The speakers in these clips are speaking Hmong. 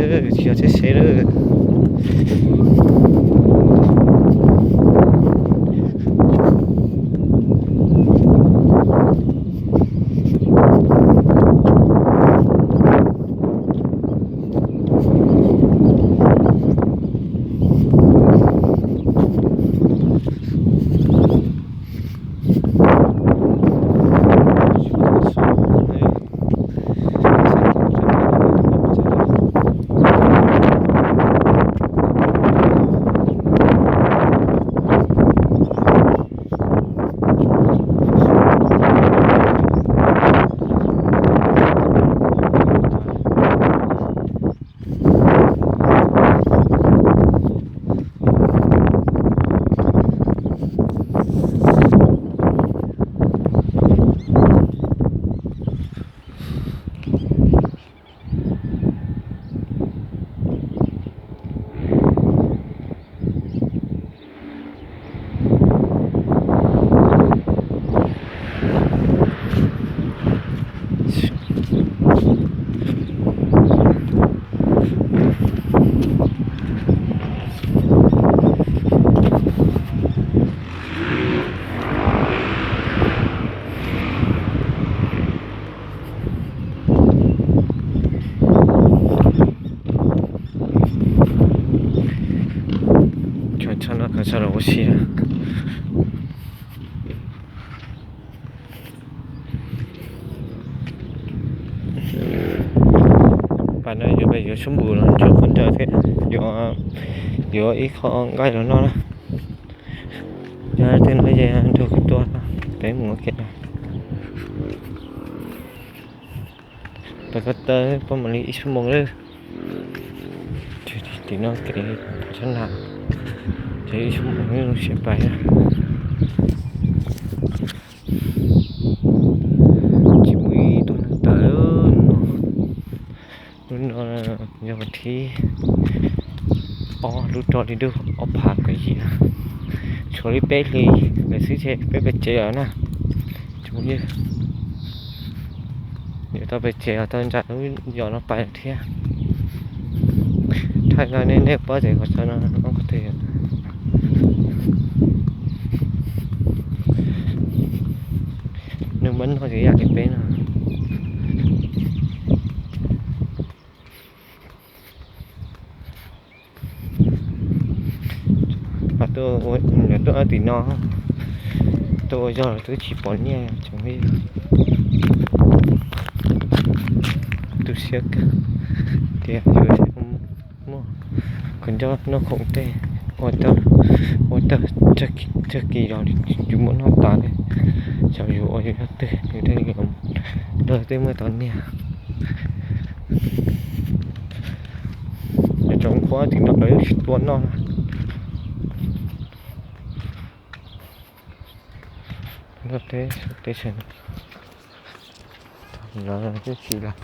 tsis yog tsheb seb lawm. Tshaj no koj sawv los ua si na. Pas no yuav, yuav suab npum los nrog qhov nrog thiab, yuav, yuav ib qho nqaij los noj na. Yog tej no ces nrog kuv tuaj, peb mus ua ke. Pas ko taw peb mam li ib xuab moos lawm. Tim no kev thov tshab na, ces ib xuab moos lub siab pais. Tsis muaj ib tug neeg tawm no. Lub no yog vas thib ob lub rau hli ntuj ob phav kaum yim na. Tshuav li peb hlis lawm xwb ces peb pais tsev lawm na. Tsoom phooj ywg, yuav tau pais tsev los tau ntsa lub yos no pais lawm thiab. Thaij no nej, nej paub tias qhov chaw no qhov twg. Neeg muab noj ces yam li peb no. Mas tuaj, tuaj tim no, tuaj ua zog los twb tsis pom nyiaj tsoom phooj ywg. Tu siab kawg tias yus muaj qhov ncauj noj khoom tej, ua tau, ua tau tsawg kis los tsis muaj noj tas li. Xyov yus ua yus yog twg yus thiaj li los, los twb muaj tau nyiaj. Cov tsoom qhuav tim no lawv yeej tsis tua noj na. Nrog teb, teb chaws no, no twb tsis lawm,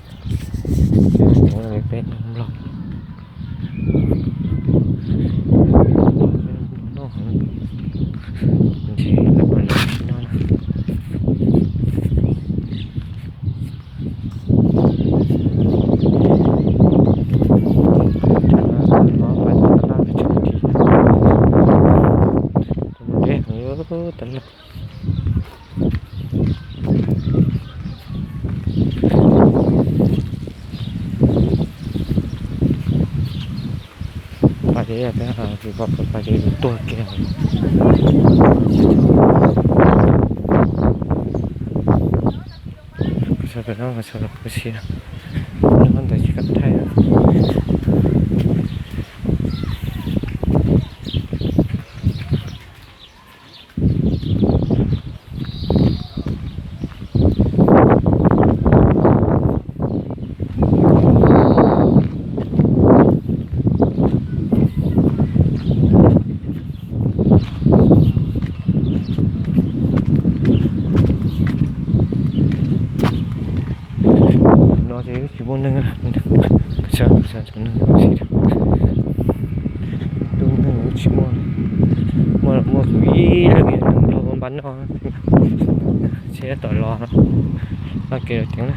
tsis hais cov peb neeg Nplog. Nplog noj heev, ntshe lawv mam li tsis noj na. Nov pais tau laj pes tsawg tis, tus mus deb heev tas laj. Pas deb, peb hais tias pas deb tuag kiag. Koj sawv pem no, koj sawv los ua si, no ntawd tsis kam thaij. No ces tsis muaj neeg, tsis muaj neeg, tsis muaj, muaj kuv ib leeg nplog npab noj, tsis tom los no, no kev lawm ceev na.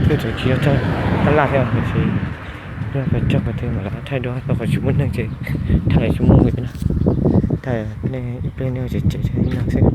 Kuj tseem tsis yog txog tab laj thiab, tiam sis yog cog qhov twg mam li thaij dua, rau qhov tsis muaj neeg ces thaij los tsis muaj nqis na. Thaij nej ib pliag nej tseem tsem tsem ib no xwb.